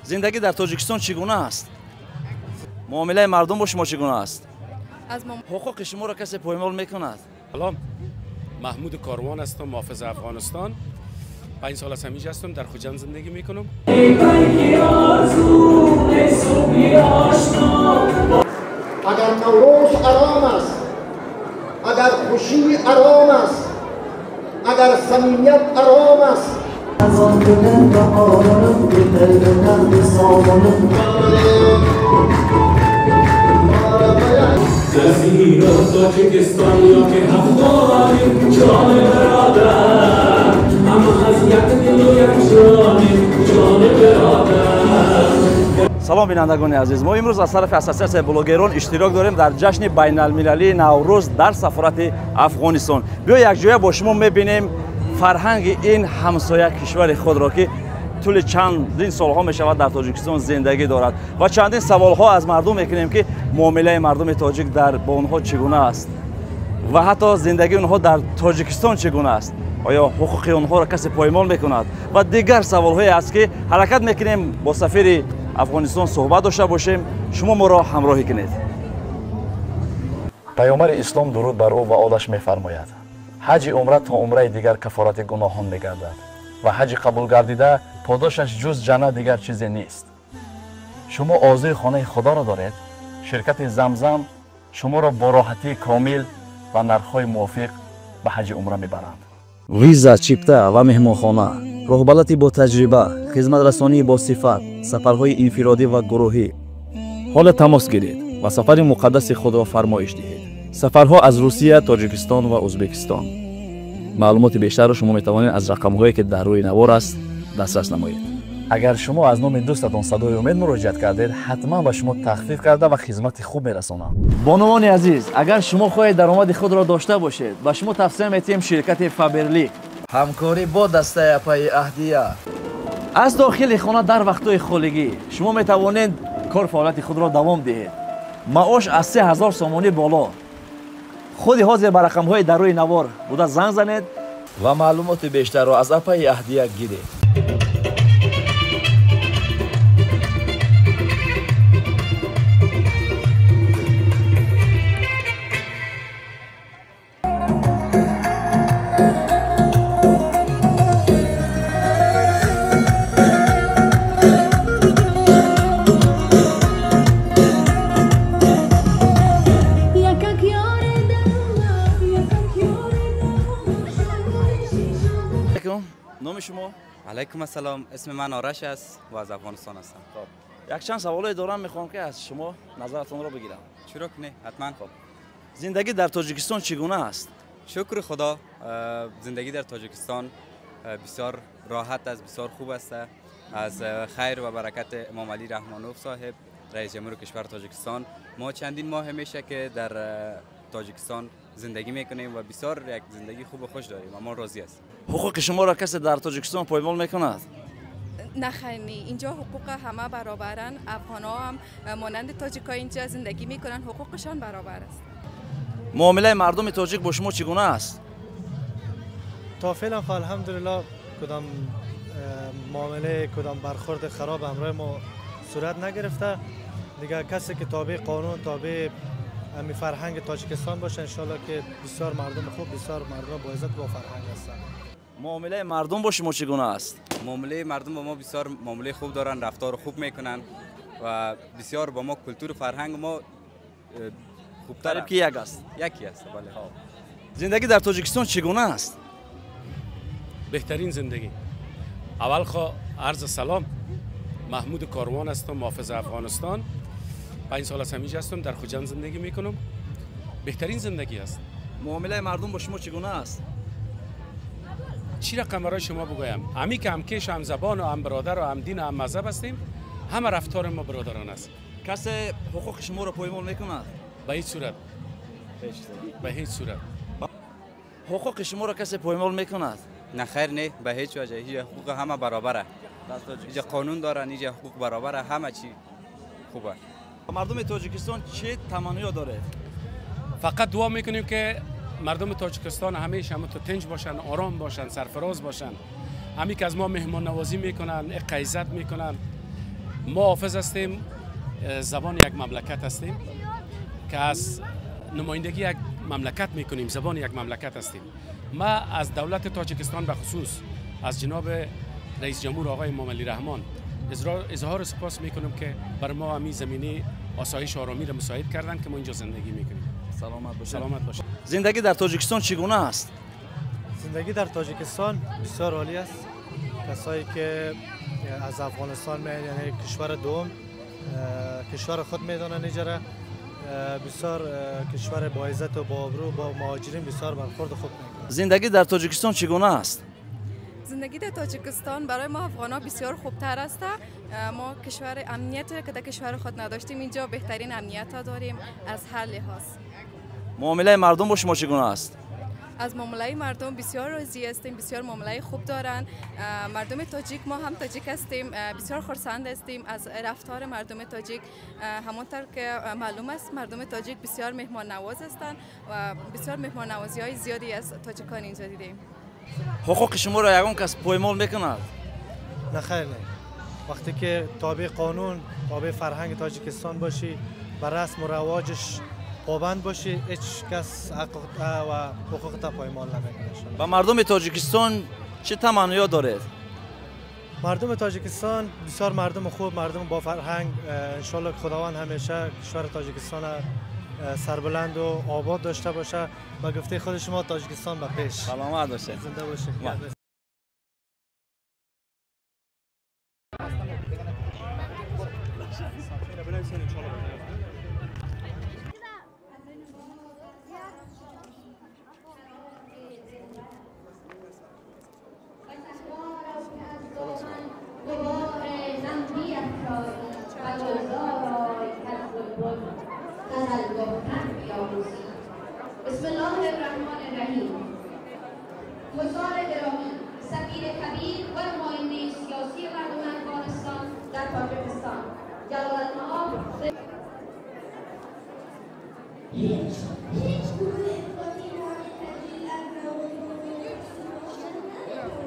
Зиндагӣ дар Тоҷикистон чӣ гуна аст? Муомилаи мардум бо шумо чӣ гуна аст? Ҳуқуқи шуморо касе поймол мекунад? Салом, Маҳмуд Корвон ҳастам, муҳофизи Афғонистон. 5 сол аз ҳаминҷо ҳастам, дар Хуҷанд зиндагӣ мекунам. Агар Наврӯз аром аст, агар хушӣ аром аст, агар самимият аром аст. Тоҷикистон ё ки афғонем, ҷони бародар, ҳама аз як дилу як ҷонем, ҷони бародар. Салом, бинандагони азиз. Мо имрӯз аз тарафи Ассотсиатсияи блогерон иштирок дорем дар ҷашни байналмилалии Наврӯз дар сафорати Афғонистон. Биё якҷоя бо шумо мебинем фарҳанги ин ҳамсоя кишвари худро, ки тӯли чандин солҳо мешавад дар Тоҷикистон зиндагӣ дорад, ва чандин саволҳо аз мардум мекунем, ки муомилаи мардуми тоҷик бо онҳо чӣ гуна аст ва ҳатто зиндагии онҳо дар Тоҷикистон чӣ гуна аст, оё ҳуқуқи онҳоро касе поймол мекунад ва дигар саволҳое аст, ки ҳаракат мекунем бо сафири Афғонистон суҳбат дошта бошем. Шумо моро ҳамроҳӣ кунед. Паёмбари ислом, дуруд бар ӯ ва олаш, мефармояд: ҳаҷи умра то умраи дигар кафорати гуноҳон мегардад ва ҳаҷи қабул гардида подошаш ҷуз ҷаннат дигар чизе нест. Шумо орзуи хонаи худоро доред? Ширкати Замзам шуморо бо роҳатии комил ва нархҳои мувофиқ ба ҳаҷи умра мебаранд. Виза, чипта ва меҳмонхона, роҳбалати бо таҷриба, хизматрасонии босифат, сафарҳои инфиродӣ ва гурӯҳӣ. Ҳоло тамос гиред ва сафари муқаддаси худро фармоиш диҳед. Сафарҳо аз Русия, Тоҷикистон ва Ӯзбекистон. Маълумоти бештарро шумо метавонед аз рақамҳое, ки дар рӯи навор аст, дастрас намоед. Агар шумо аз номи дӯстатон Садои Умед муроҷиат кардед, ҳатман ба шумо тахфиф карда ва хизмати хуб мерасонам. Бонувони азиз, агар шумо хоҳед даромади худро дошта бошед, ба шумо тавсия метиҳем ширкати Фаберлик. Ҳамкорӣ бо дастаи апаи Аҳдия. Аз дохили хона дар вақтҳои холигӣ шумо метавонед кор фаъолияти худро давом диҳед. Маош аз 3000 сомонӣ боло. Худи ҳозир ба рақамҳои дар рӯи навор буда занг занед ва маълумоти бештарро аз апаи Аҳдия гиред. Номи шумо? Алайкум ассалом, исми ман Ораш аст ва аз Афғонистон ҳастам. Хоб, якчанд саволое дорам, мехоҳам, ки аз шумо назаратонро бигирам. Чаро ки не, ҳатман. Хоб, зиндагӣ дар Тоҷикистон чӣ гуна аст? Шукри Худо, зиндагӣ дар Тоҷикистон бисёр роҳат аст, бисёр хуб аст. Аз хайр ва баракати Эмомалӣ Раҳмонов соҳиб, раиси ҷумҳури кишвари Тоҷикистон, мо чандин моҳ мешавад, ки дар Тоҷикистон зиндагӣ мекунем ва бисёр як зиндагии хубу хуш дорем ва мо розӣ ҳастем. Ҳуқуқи шуморо касе дар Тоҷикистон поймол мекунад? Не, хайр, не. Инҷо ҳуқуқ ҳама баробаранд. Афғонҳо ҳам монанди тоҷикҳо инҷо зиндагӣ мекунанд, ҳуқуқашон баробар аст. Муомилаи мардуми тоҷик бо шумо чӣ гуна аст? То феълан алҳамдулиллоҳ, кудом муомила, кудом бархӯрди хароб ҳамроҳи мо сурат нагирифта. Дигар касе ки тобеи қонун, тобеи ҳами фарҳанги Тоҷикистон боша, иншоаллоҳ, ки бисёр мардуми хуб, бисёр мардуми боиззат, бо фарҳанг ҳастанд. Муомилаи мардум бо шумо чӣ гуна аст? Муомилаи мардум бо мо бисёр муомилаи хуб доранд, рафтору хуб мекунанд ва бисёр бо мо культуру фарҳанги мо хубтар. Қариб ки як аст. Яке аст, бале. Зиндагӣ дар Тоҷикистон чӣ гуна аст? Беҳтарин зиндагӣ. Аввал хо арзи салом, Маҳмуд Корвон ҳастам, муҳофизи Афғонистон. 5 сол аз ҳаминҷо ҳастам, дар Хуҷанд зиндагӣ мекунам. Беҳтарин зиндагӣ аст. Муомилаи мардум бо шумо чӣ гуна аст? Чӣ рақам барои шумо бигӯям? Ҳамин ки ҳамкеш, ҳамзабон ва ҳамбародар ва ҳамдин ва ҳаммазҳаб ҳастем, ҳама рафтори мо бародарон аст. Касе ҳуқуқи шуморо поймол мекунад? Ба ҳеҷ сурат. Ба ҳеҷ сурат. Ҳуқуқи шуморо касе поймол мекунад? Не, хайр, не, ба ҳеҷ ваҷҳ. Ҳеҷ ҳуқуқ ҳама баробар аст. Инҷо қонун доранд, инҷо ҳуқуқ баробар аст, ҳама чӣ хуб аст. Мардуми Тоҷикистон чӣ таманниё доред? Фақат дуо мекунем, ки мардуми Тоҷикистон ҳамеша ҳамон тинҷ бошанд, ором бошанд, сарфароз бошанд. همی که از ما مهمان نوازی میکنن، عزت میکنن. ما حافظ هستیم، زبان یک مملکت هستیم که از نمایندگی یک مملکت میکنیم، زبان یک مملکت هستیم. ما از دولت تاجیکستان به خصوص از جناب رئیس جمهور آقای امامعلی رحمان اظهار سپاس میکنم که بر ما همی زمینه آسایش و آرامی را مساعد کردن که ما اینجا زندگی میکنیم. سلامت باشید. سلامت باشید. زندگی در تاجیکستان چگونه است؟ زندگی در تاجیکستان بسیار عالی است. کسایی که از افغانستان میان، یعنی کشور دوم، کشور خود میدانن اینجا، بسیار کشور با عزت و با آبرو، با مهاجرین بسیار برخورد خوب میکنه. زندگی در تاجیکستان چگونه است؟ زندگی در تاجیکستان برای ما افغان‌ها بسیار خوبتر است. ما کشور امنیت که در کشور خود نداشتیم، اینجا بهترین امنیت ها داریم از هر لحاظ. معامله مردم با شما چگونه است؟ از معامله مردم بسیار راضی هستیم، بسیار معامله خوب دارن مردم تاجیک. ما هم تاجیک هستیم، بسیار خرسند هستیم از رفتار مردم تاجیک. همانطور که معلوم است مردم تاجیک بسیار مهمان نواز هستند و بسیار مهمان نوازی های زیادی از تاجیکان اینجا دیدیم. حقوق شما را یگان کس پایمال میکند؟ نه خیر، نه. وقتی که تابع قانون، تابع فرهنگ تاجیکستان باشی، بر رسم و رواجش پابند باشی، هیچ کس حق و حقوق تا پایمال نمیکنه. با مردم تاجیکستان چه تمنیا دارید؟ مردم تاجیکستان بسیار مردم خوب، مردم با فرهنگ. انشالله خداوند همیشه کشور تاجیکستان سربلند و آباد داشته باشه. با گفته خود شما تاجیکستان به پیش. سلامت باشید. زنده باشید. بسم الله الرحمن الرحیم. حضار گرامی، سفیر کبیر و نماینده سیاسی مردم افغانستان در تاجیکستان، جلالتمآب هیچ گروه افراطی مانع تجلیل از نوروز باشد نمی‌تواند.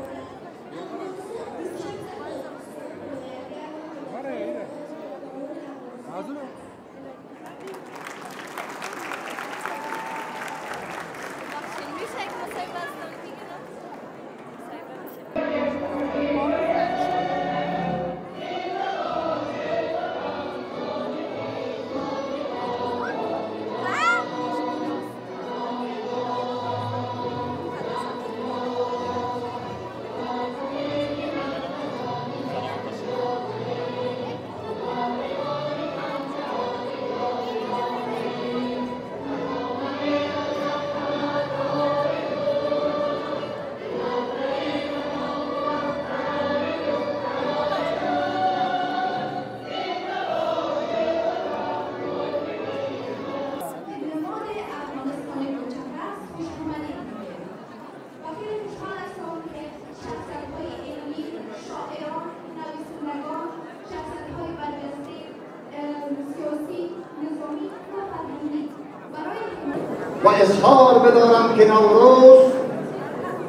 و اظهار بدارم که نوروز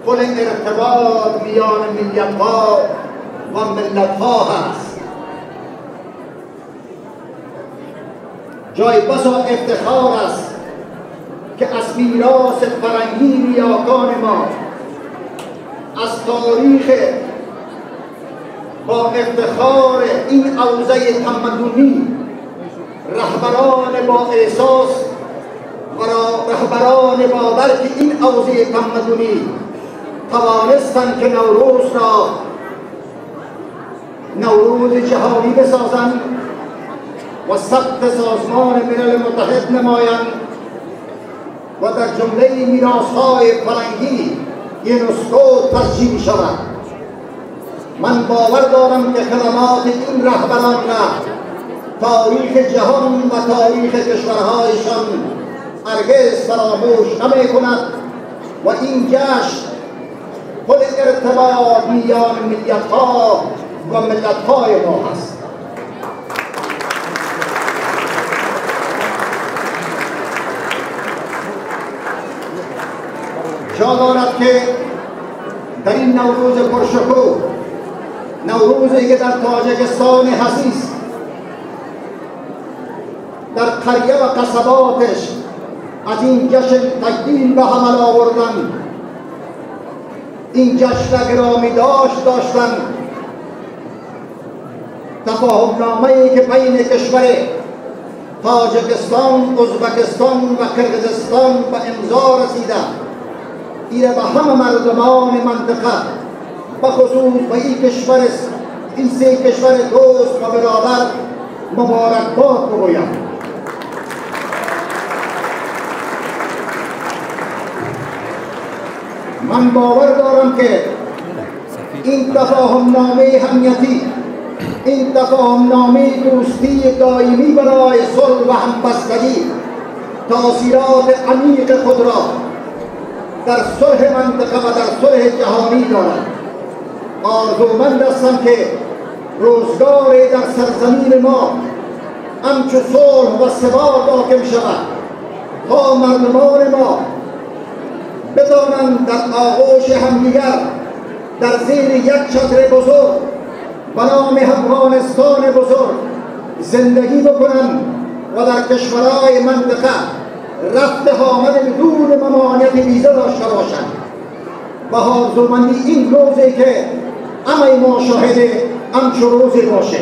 پل ارتباط میان ملیت‌ها و ملت‌ها هست. جای بسا افتخار است که از میراث فرهنگی نیاکان ما، از تاریخ با افتخار این حوزه تمدنی، رهبران با احساس و رهبران با درک این حوزه تمدنی توانستند که نوروز را نوروز جهانی بسازند و ثبت سازمان ملل متحد نمایند و در جمله میراث‌های فرهنگی یونسکو تسجیل شود. من باور دارم که خدمات این رهبران را تاریخ جهان و تاریخ کشورهایشان هرگز فراموش نمی کند و این جشن پل ارتباط میان ملیت‌ها و ملت‌های ما است. جا دارد که در این نوروز پرشکوه، نوروزی که در تاجیکستان عزیز در قریه و قصباتش از این جشن تجلیل به عمل آوردن، این جشن گرامی داشتن، تفاهم نامه‌ای که بین کشور تاجیکستان، ازبکستان و قرقیزستان به امضا رسیده، ایره به همه مردمان منطقه، به خصوص به این کشور، این سه کشور دوست و برادر مبارکباد بگویم. من باور دارم که این تفاهم نامه امنیتی، این تفاهم نامه دوستی دائمی برای صلح و همبستگی تاثیرات عمیق خود را در صلح منطقه و در صلح جهانی دارد. آرزومند هستم که روزگار در سرزمین ما همچو صلح و ثبات حاکم شود تا مردمان ما بتوانند در آغوش همدیگر در زیر یک چتر بزرگ به نام افغانستان بزرگ زندگی بکنند و در کشورهای منطقه رفت آمد بدون ممانعت ویزا داشته باشند. و آرزومندی این روزی که همه ما شاهد همچو روزی باشه.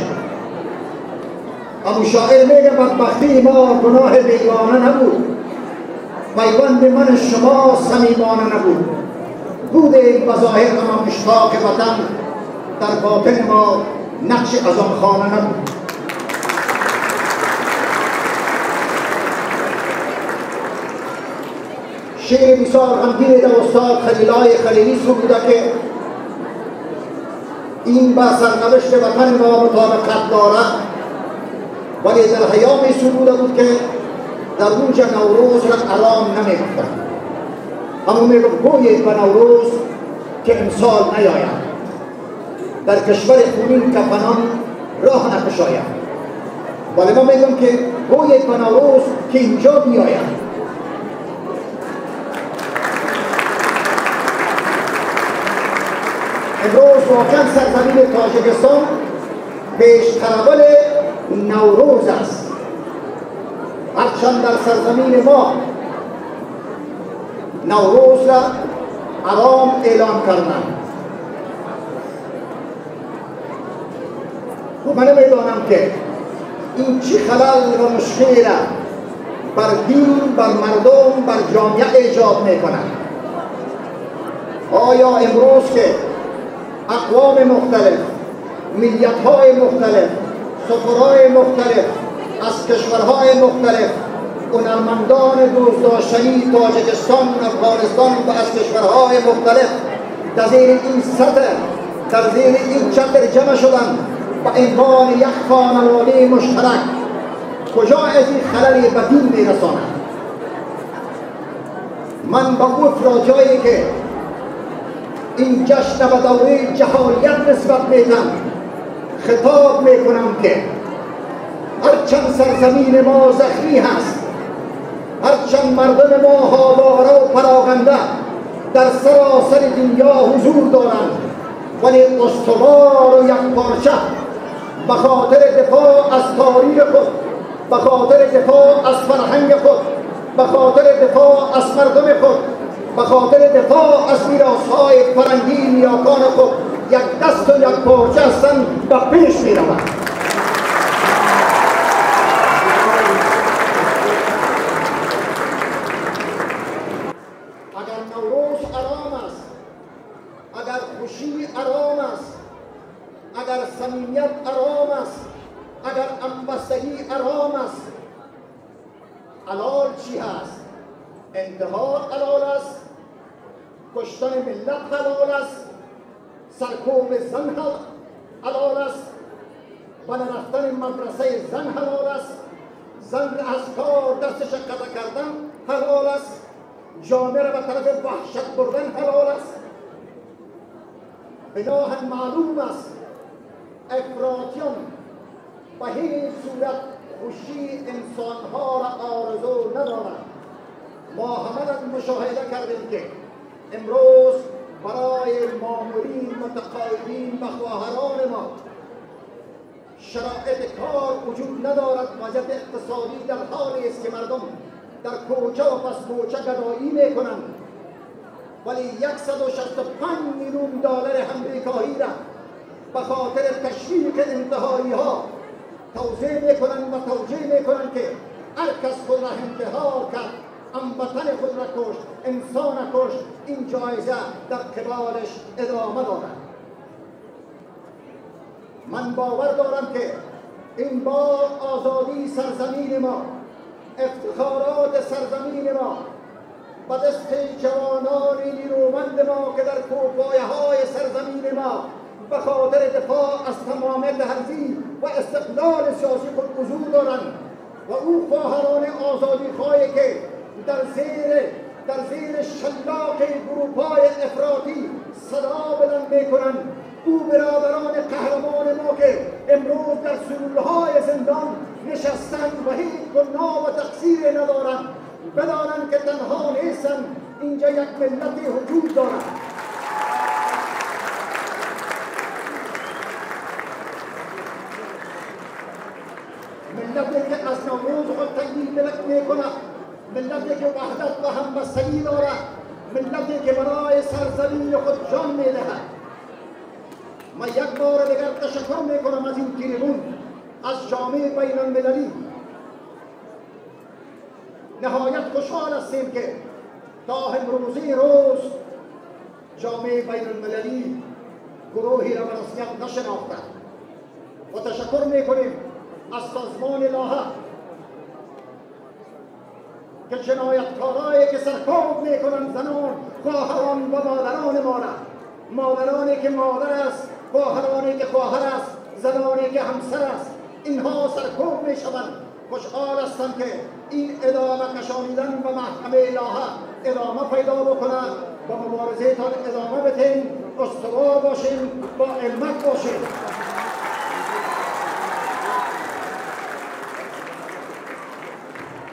ابو شاعر میگه بدبختی ما گناه بیگانه نبود، پیوند من شما صمیمانه نبود، بوده این بظاهر اما مشتاق وطن، در باطن ما نقش از آن خانه نبود. شعر بسیار غمگین در استاد خلیلای خلیلی سروده که این با سرنوشت وطن ما مطابقت دارد، ولی در ایامی سروده بود که در اونجا نوروز را ارام نمیگفتند، همون میگفت گویید به نوروز که امسال نیاید، در کشور خونین کفنان راه نکشاید. ولی ما میگم که گویید به نوروز که اینجا بیاید. امروز واقعا سرزمین تاجیکستان پیشترول نوروز است. هرچند در سرزمین ما نوروز را حرام اعلام کردند و من نمیدانم که این چی خلل و مشکل را بر دین، بر مردم، بر جامعه ایجاد میکند. آیا امروز که اقوام مختلف، ملیت‌های مختلف، سفرهای مختلف، از کشورهای مختلف، هنرمندان دوستداشتنی تاجیکستان، افغانستان و از کشورهای مختلف در زیر این سطر، در زیر این چتر جمع شدند به عنوان یک خانواده مشترک، کجا از این خلل به دین میرساند؟ من با او افراطی‌هایی که این جشن به دوره جهالیت نسبت میدم خطاب میکنم که هرچند سرزمین ما زخمی هست، هرچند مردم ما آواره و پراگنده در سراسر دنیا حضور دارند، ولی استوار و یکپارچه به خاطر دفاع از تاریخ خود، به خاطر دفاع از فرهنگ خود، به خاطر دفاع از مردم خود، به خاطر دفاع از میراث‌های فرهنگی نیاکان خود یک دست و یک پارچه هستند و پیش می‌روند. اگر نوروز آرام است، اگر خوشی آرام است، اگر صمیمیت آرام است، اگر همبستگی آرام است، حلال چی هست؟ انتحار حلال است، کشتن ملت حلال است، سرکوب زن حلال است، و نرفتن مدرسه زن حلال است، زن را از کار دستش قطع کردن حلال است، جامعه را به طرف وحشت بردن حلال است. بناهن معلوم است افراطیان به هیچ صورت خوشی انسانها را آرزو ندارند. ما همه مشاهده کردیم که امروز برای مامورین، متقاعدین و خواهران ما شرایط کار وجود ندارد. وضعیت اقتصادی در حالی است که مردم در کوچه و پس کوچه گدایی میکنند، ولی 165 میلیون دلار امریکایی را به خاطر تشویق انتحاری ها توزیع میکنند و توجیه میکنند که هر کس خود را انتحار کرد، هموطن خود را کشت، انسان کشت، این جایزه در قبالش ادامه دارد. من باور دارم که این بار آزادی سرزمین ما، افتخارات سرزمین ما به دست جوانان نیرومند ما که در کوهپایه های سرزمین ما به خاطر دفاع از تمامیت ارضی و استقلال سیاسی خود حضور دارند و او خواهران آزادی خواهی که در زیر شلاق گروپ‌های افراطی صدا بلند میکنند، او برادران قهرمان ما که امروز در سلول‌های زندان نشستند و هیچ گناه و تقصیر ندارند، بدانند که تنها نیستند، اینجا یک ملت وجود دارد. ملتی که از نوروز خود تجلیل میکند، ملتی که وحدت و همبستگی دارد، ملتی که برای سرزمین خود جان میدهد. من یک بار دیگر تشکر میکنم از این تریبون، از جامعه بین المللی. نهایت خوشحال هستیم که تا امروزی روز جامعه بین المللی گروهی را به رسمیت نشناخته و تشکر میکنیم از سازمان لاهه که جنایتکارایی که سرکوب میکنند زنان، خواهران و مادران ما را، مادرانی که مادر است، خواهرانی که خواهر است، زنانی که همسر است، اینها سرکوب میشوند. خوشحال هستم که این ادامه کشانیدن به محکمه لاهه ادامه پیدا بکند، با مبارزه تان ادامه بدهیم، استوار باشیم، با علمت باشیم.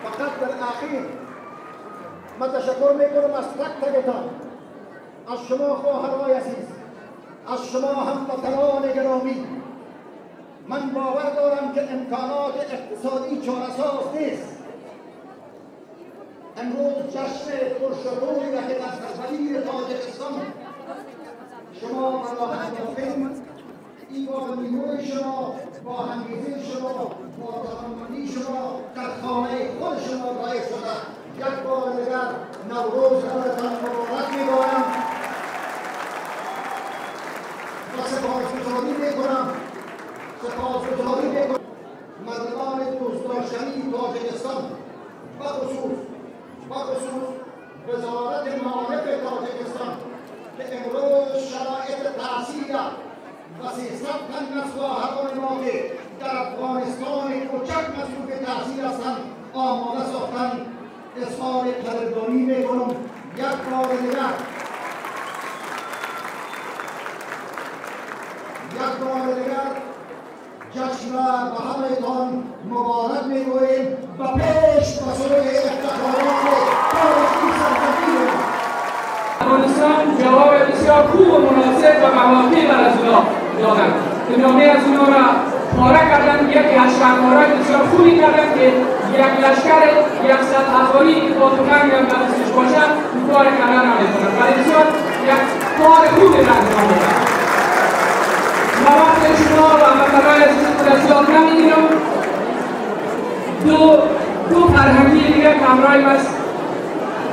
فقط در اخیر من تشکر میکنم از تک تکتان، از شما خواهرای عزیز، از شما هموطنان گرامی. من باور دارم که امکانات اقتصادی چاره‌ساز نیست. امروز جشن پرشکوهی را که در سرزمین تاجیکستان شما برای انداختین، این با نیروی شما، با انگیزه شما، با توانمندی شما در خانه خود شما باعث شده. یک بار دیگر نوروز برایتان مبارک می‌گویم و سپاسگزاری می‌کنم، سپاسگزاری می‌کنم مردمان دوست داشتنی تاجیکستان، بخصوص وزارت معارف تاجیکستان که امروز شرایط تحصیل و 300 تن از خواهران ما که در افغانستان کوچک مصروف تحصیل هستند آماده ساختند. اظهار قدردانی میکنم. یک بار دیگر، یک بار دیگر جشن را به همه‌تان مبارک میگوییم و پیش به سوی افتخارات تاریخی سرزمین افغانستان جواب بسیار خوب و مناسب و مواقعی بر از اونا دادند که نامه از اونا را پاره کردن. یک لشکرکارای بسیار خوبی کردن که یک لشکر 100 هزاری که با تفنگ هم در دستش باشد این کار کردن نمیتونند، ولی بسیار یک کار خوبی را انجام دادن. ما وقت شما و هموطنان عزیز خود زیاد نمیگیرم. دو فرهنگی دیگه که همراه است،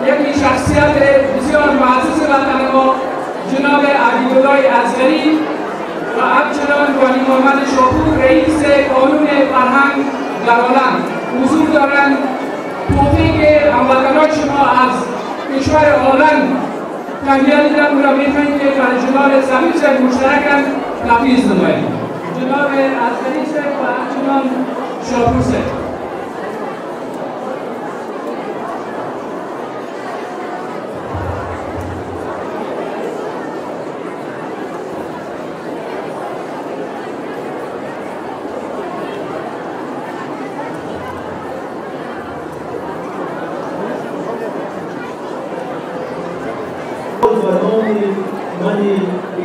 یکی شخصیت بسیار معزز وطن ما جناب عبیدالله اصغری و همچنان ولی محمد شاپور رئیس کانون فرهنگ در عالم حضور دارند. توفیق هموطنان شما از کشور هلند تهیه دیدن او را میخواهیم که برای جناب سمیر صاحب مشترکاً تفویض نماییم. جناب اصغری صاحب و همچنان شاپور صاحب.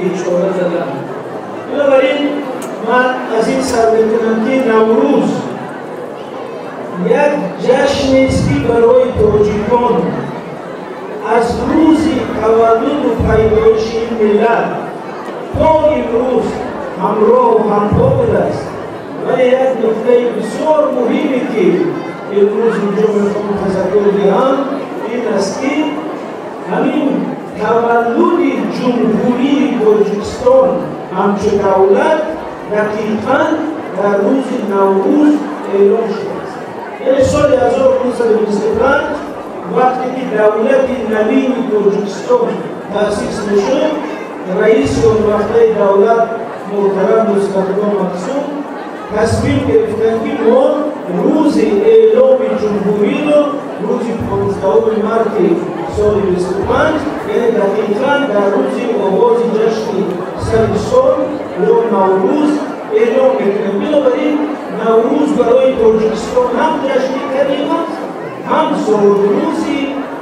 ишора задам. Бинобар ин ман аз ин сар мекунам, ки Наврӯз як ҷашнест, ки барои тоҷикон аз рӯзи таваллуду пайдоиши ин миллат то имрӯз ҳамроҳу ҳампо будааст. Вале як нуктаи бисёр муҳиме, ки имрӯз инҷо мехоҳам тазаккур диҳам, ин аст, ки ҳамин таваллуди Ҷумҳурии Тоҷикистон ҳамчун давлат дақиқан дар рӯзи Наврӯз эълон шудааст. Яъне соли 1925, вақте ки давлати навини Тоҷикистон таъсис мешуд, раиси он вақтаи давлат муҳтарам Нусратулло Мақсум тасмим гирифтанд, ки мо рӯзи эъломи ҷумҳуриро рӯзи 15 марти соли 25, яъне дақиқан дар рӯзи оғози ҷашни сари сол ё Наврӯз эълом мекунем. Бинобар ин Наврӯз барои Тоҷикистон ҳам ҷашни қадим аст, ҳам зодрӯзи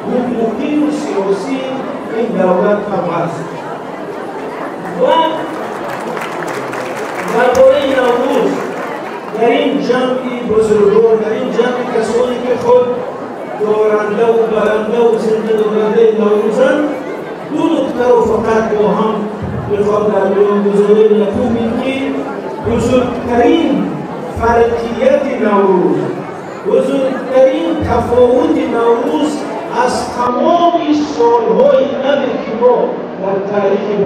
ҳуқуқию сиёсии ин давлат ҳам ҳаст. Ва дар бораи Наврӯз дар ин ҷамъи бузургон, дар ин ҷамъи касоне, ки худ дорандаву барандаву зиндадорандаи Наврӯзанд, ду нуктаро фақат бо ҳам мехоҳам дар миён гузорем. Якум ин ки бузургтарин фарқияти Наврӯз, бузургтарин тафовути Наврӯз аз тамоми солҳои наве, ки мо дар таърихи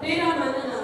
ډیره مننه.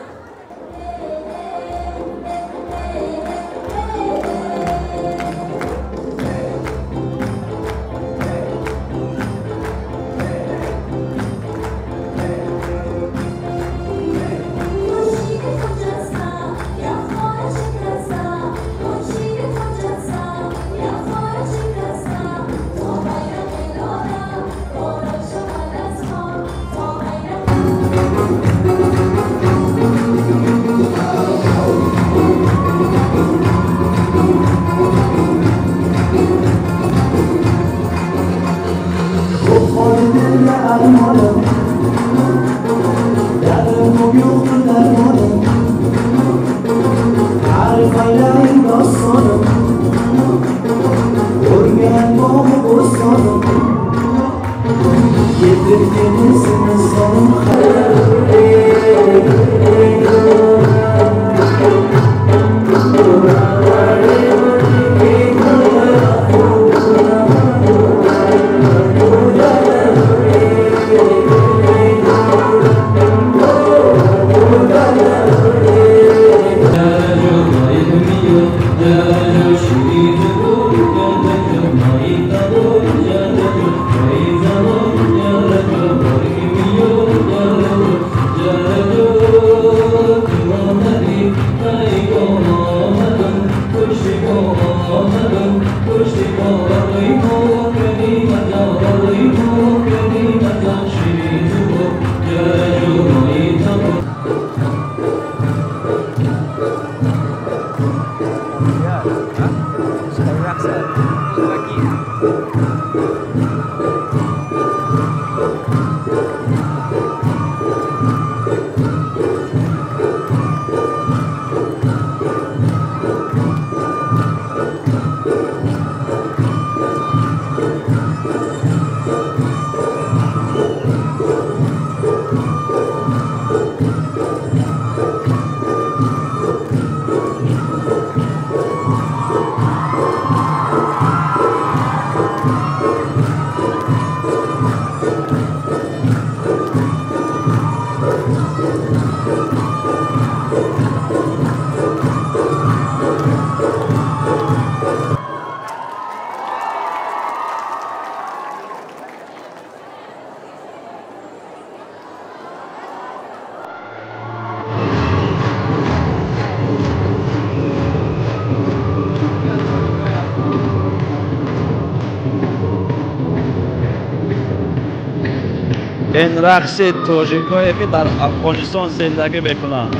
Ин рақси тоҷикое ки дар Афғонистон зиндагӣ мекунанд.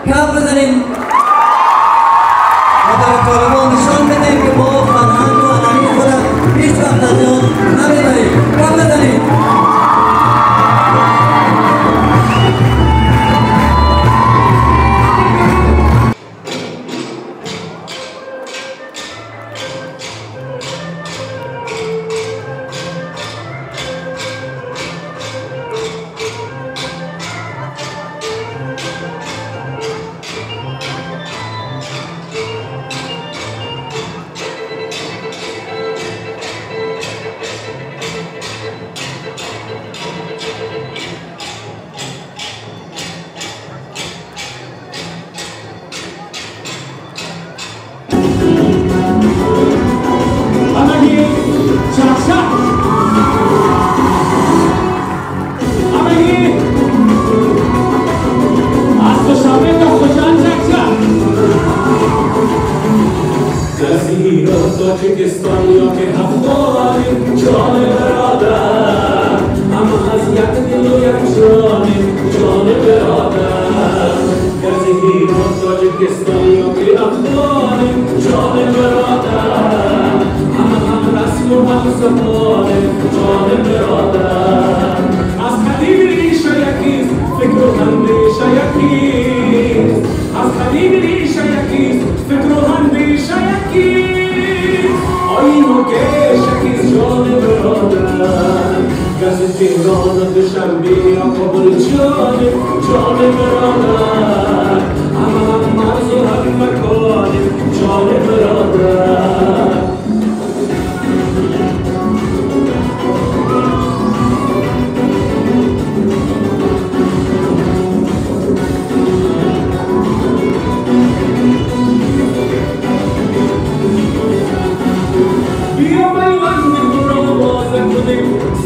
کف بزنیم و برای طالبان نشان بدیم که ما فرهنگ و عنعنه خود هیچ وقت از یاد نمیبریم. کف بزنیم.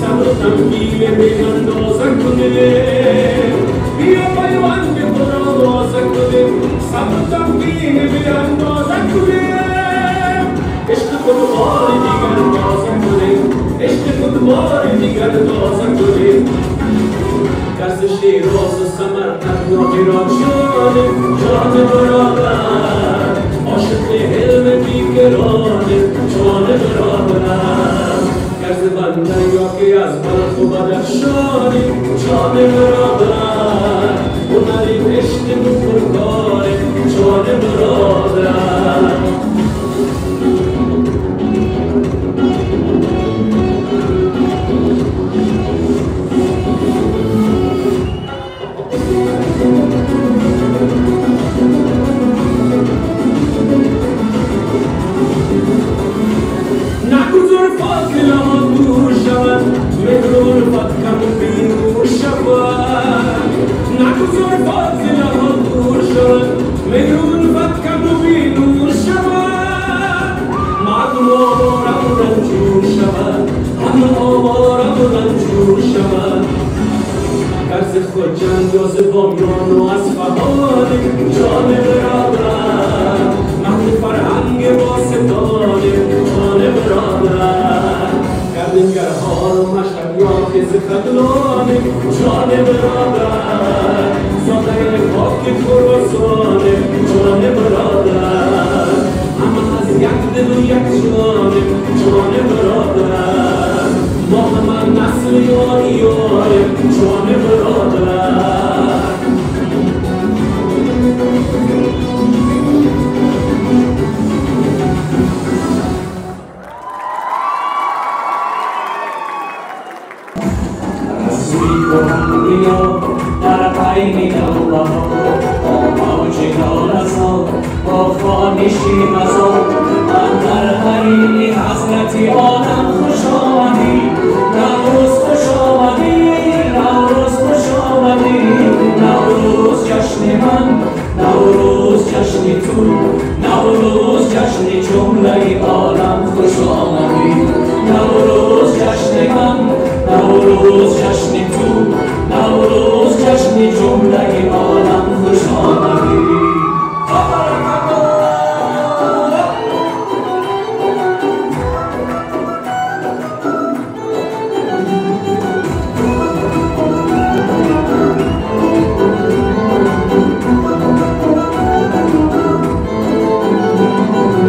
صبر و تمکین بی اندازه کنیم، بیا پیوند خود را تازه کنیم، صبر و تمکین بی اندازه کنیم، عشق خود بار دیگر تازه کنیم، عشق خود بار دیگر تازه کنیم. درس شیراز و سمرقند یا هرات جانم جان برادر، عاشق علم بیکرانم جان برادر، گرز بندر یا که از بلخ و بدخشانم جان برادر، هنریم عشق پرکارم جان برادر. نگذار فاصله ها دور شود، مهر و الفت کم و بی‌نور شود، نگذار فاصله ها دور شود، مهر و الفت کم و بی‌نور شود، مردم آواره و رنجور شود، همه آواره و رنجور شود. گرز خجند یا ز بامیان و اصفهان جان برادر، مهد فرهنگ باستان جان برادر، گرد نگرهار و مشهد یا که ز ختلان جان برادر، زاده خاک خراسان جان برادر، همه از یک دل و یک جان جان برادر، ما همه نسل یاریان جان برادر. در عین نوبهار با موج نارسا با خوانشی غزا، اندر حریم حضرت آدم خوش آمدی، نوروز خوش آمدی، نوروز خوش آمدی، نوروز جشن من، نوروز جشن تو، نوروز جشن جمله عالم خوش آمدی، نوروز جشن من، نوروز جشن تو، نوروز جشن جمله عالم خوش آمدی.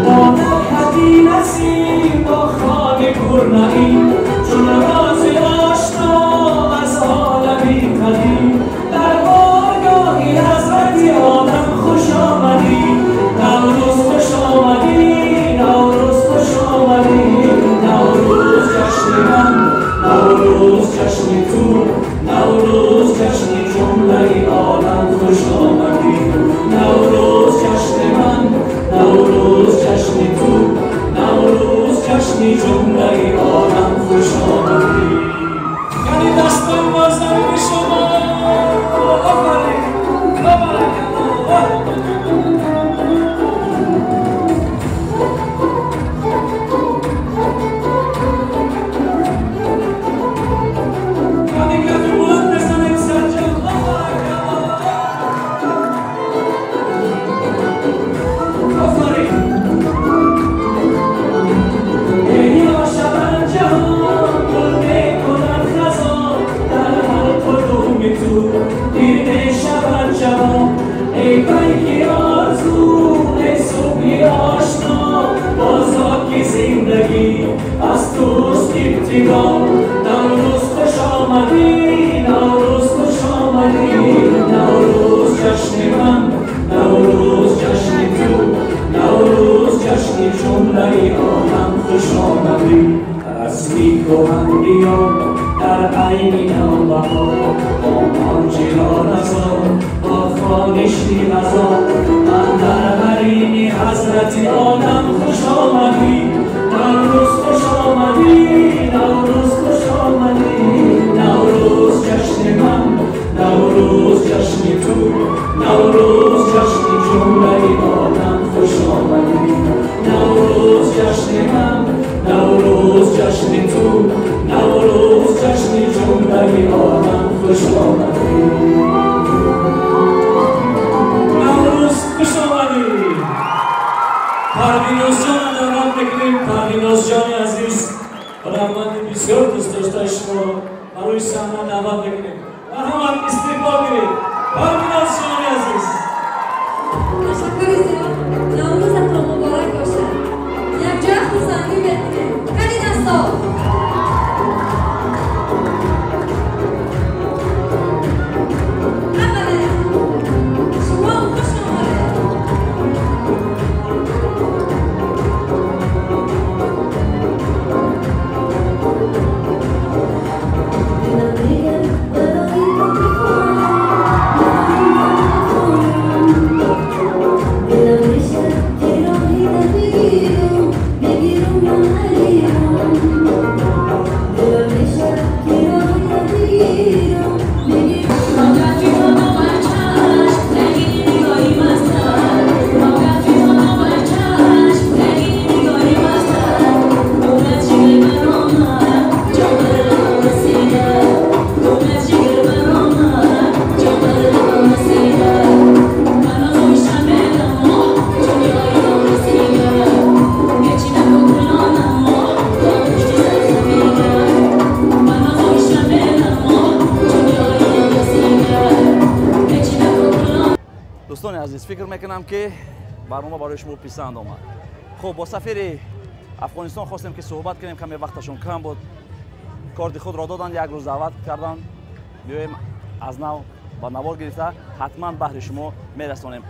با نکهتی نسیم با خوان کرنایی، چون راز آشنا از عالمی قدیم، در بارگاهی حضرت آدم خوش آمدی، نوروز خوش آمدی، نوروز خوش آمدی، نوروز جشن من، نوروز جشن تو، نوروز جشن جمله عالم خوش آمدی، نوروز جشن من، نوروز جشن تو، نوروز جشن جمله عالم خوش آمدی. یعنی دستم بازم به شما، آفرین، مبارک الله. یعنی که بلند بزنید سرجان، مبارک الله. آفرین. ای عاشقان جهان گل می‌کند خزان، در هر قدوم تو پیر می‌شود جوان، ای پیک آرزو، ای صبح آشنا، بازاک زندگی از توست ابتدا، نوروز خوش آمدی، نوروز خوش آمدی، نوروز جشن من، نوروز جشن تو، نوروز جشن جمله عالم خوش آمدی. رسمی کهن بیا در عین نوبهار، با موج نارسا با خوانشی غزا، اندر حریم حضرت آدم خوش آمدی، نوروز خوش آمدی، نوروز خوش آمدی، نوروز جشن من، نوروز جشن تو، نوروز جشن جمله عالم خوش آمدی، نوروز جشن من، نوروز جشن تو، نوروز дӯстдоштаи шуморо барои саҳна даъват мекунем. Марҳамат, истиқбол гиред. Парвиноз ҷони азиз. Ташаккури зиёд. Наврӯзатон муборак бошад. Якҷоя хурсандӣ мекунем. Кани дасто. Дӯстони азиз, фикр мекунам, ки барнома барои шумо писанд омад. Хуб, бо сафири Афғонистон хостем, ки суҳбат кунем, каме вақташон кам буд. Корди худро доданд, як рӯз даъват карданд, биёем аз нав ба навор гирифта, ҳатман баҳри шумо мерасонем.